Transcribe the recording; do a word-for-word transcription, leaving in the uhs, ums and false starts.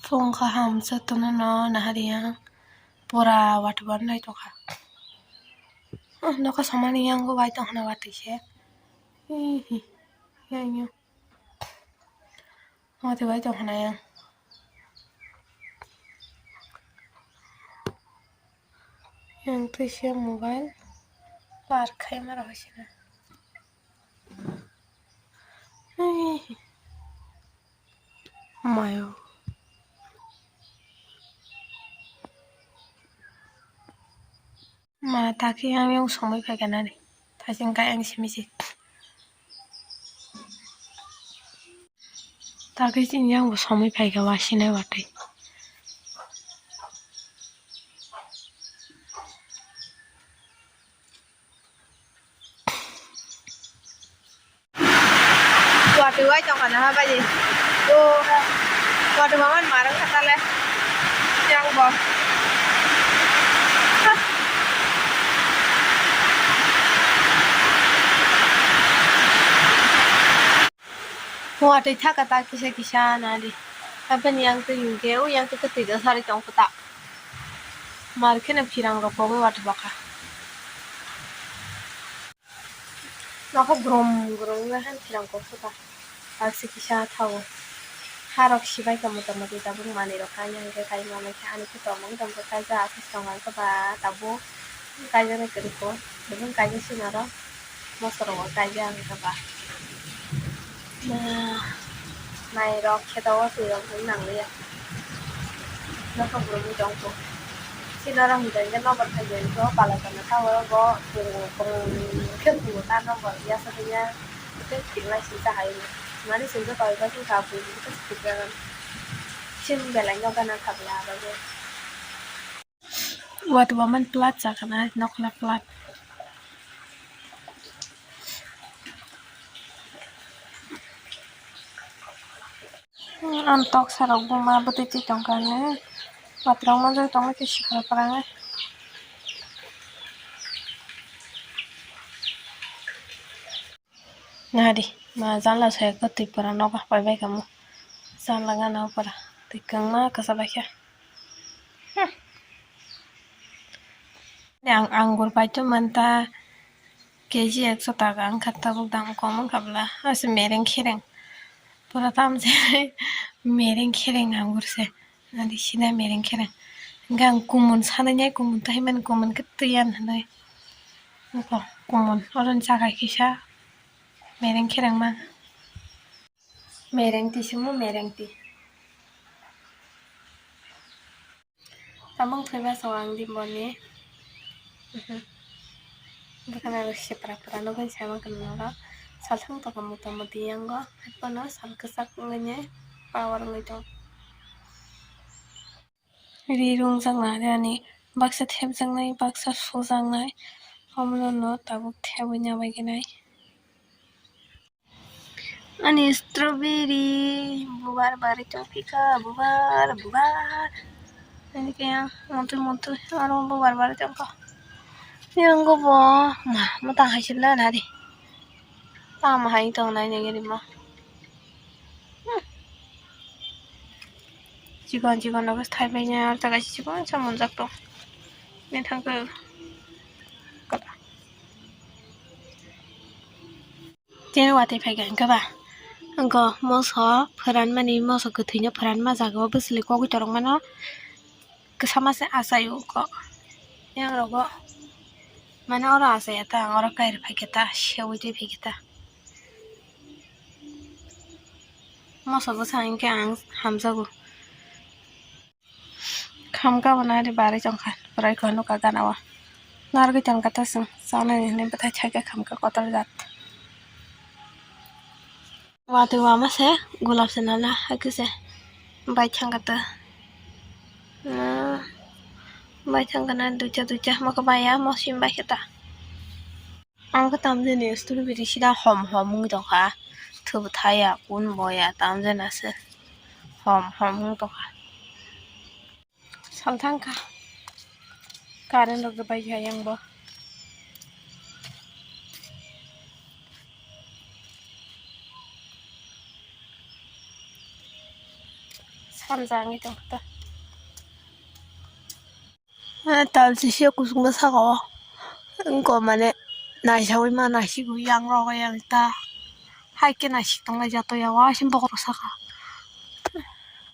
Phung kaham jotono no nahari yang pura watwi bai nai tongkha. Nokha samani yango bai tongkhana watwi se. Hihi. Yang yang. Watwi bai tongkhana yang. Yang twi se mobile park khaima rok hai se na. Hihi. Mayo. Ma, takhe yang yang somoi phaikha nani. Thaiching kha yang simi se. Takhe chini yang bo somoi phaikha wasinai watwi. Watwi wai tongkha na ha bai. O watwi mama ni marang kha tale. Yang bo. Watwi thaka ta kisa kisa nadi. Aboni yang twi hwnkhe o yang twi kwtwi da sari tong kha ta. Mar kheno phirang rok kogwi watwi bokha. Nokha grom grom wngwi han phirang kok kha ta. Baksa kisa thago. Harok sibai ka mota moti tabuk manwi rok kanya hwnkhe kai manwi khe ani khe tongmani tongkha kaijak aswk tong ang khe ba tabuk kaijaknai kwrwi kho. Tabuk kaijak swnaro moso rok bo kaijak ang khe ba. Nairok khe tabuk twi rok nang liya. Nokha grom wngwi tong kho. Chini oro hwnkhe nobar phai khe pala kana ta oro bo khe buo ta nobar ya sa ya tei kiphilnai swijak hai mani swijak bai bai khe buini khe swijak chini belai no gana kha bwla abo. Watwi waman plat chakha na nokla plat. Ang tok sarok buma bwtwi twi tongkha hwnwi patrok manjak tongwi twi sikha phrang. Nari ma janla soyakhe twi pura nogo pai bai kamo janla gana o pura twi kwngma kwchak bai kha. Ang angur paito manta K G ekso taka wngkha, tabuk dam kom wngkha bwla. Ase mereng khereng. Pura tamse mereng khereng angur se. Nadi sida mereng khereng. Hingke ang kumun sanai nai kumun tahimani kumun khe twi yan hinui. Wngkha kumun. Oro ni saka kisa mereng khereng ma. Mereng twi simo mereng twi. Tamung thwi masa ang di boni. Bwkhana rw sipra pra nugwi sama khe noro salthang toko mota moti yango haiphano sal kwchak wngwi power wngwi tongo. Ri rungjaknai ani baksa thepjaknai baksa sujaknai omono no tabuk thebwi nabaikhe nai. Ani strawberry bubar barwi tongphikha, bubar, bubar. Ani khe montwi, montwi, aro bubar barwi tongkha. Yang bo ma, mwtang hai se na nari. Tamo hai tongnai nini rimo. Hmm. Chikon, chikon rok thaibai ya, aro ta kaisa chikon sa monjak tong. Ni thangkhe. Tini watwi phaikha hwnkhe ba, wngkha moso phwranmani, moso kwthwino phwranma jaga o bwswlwi kogwi torok mano, kwchama se achaio kok. Yang rogo mane oro achaiya ta, ang oro kairwi phaikha ta, seui twi phaikha ta. Moso bwsa hinkhe ang hamjago. Khamka bo nari barwi tongkha, bwrwi khe nukha gana o. Narwgwi tongkha ta chwng, chanani hinwi bwthai thaikhe khamka kotor jat. Watwi wama se gulab se nana hakhe se bai thangkha ta. Bai thangkha na duita duita mokhe bai ya mosim bai khe ta. Ang khe tamjani strawberry sida hom hom wngwi tongkha, thwbo thaya kun boya tamjani se hom hom wngwi tongkha. Salthangkha current rok bai kha yang bo. Hamjagwi tongkha ta. Eh, tal sisi o kusungma saka o. Wngkha mane naisaui ma naisigwi yang rogo yang ta. Hai khe naisik tongnai jato ya, waising bokhorok saka.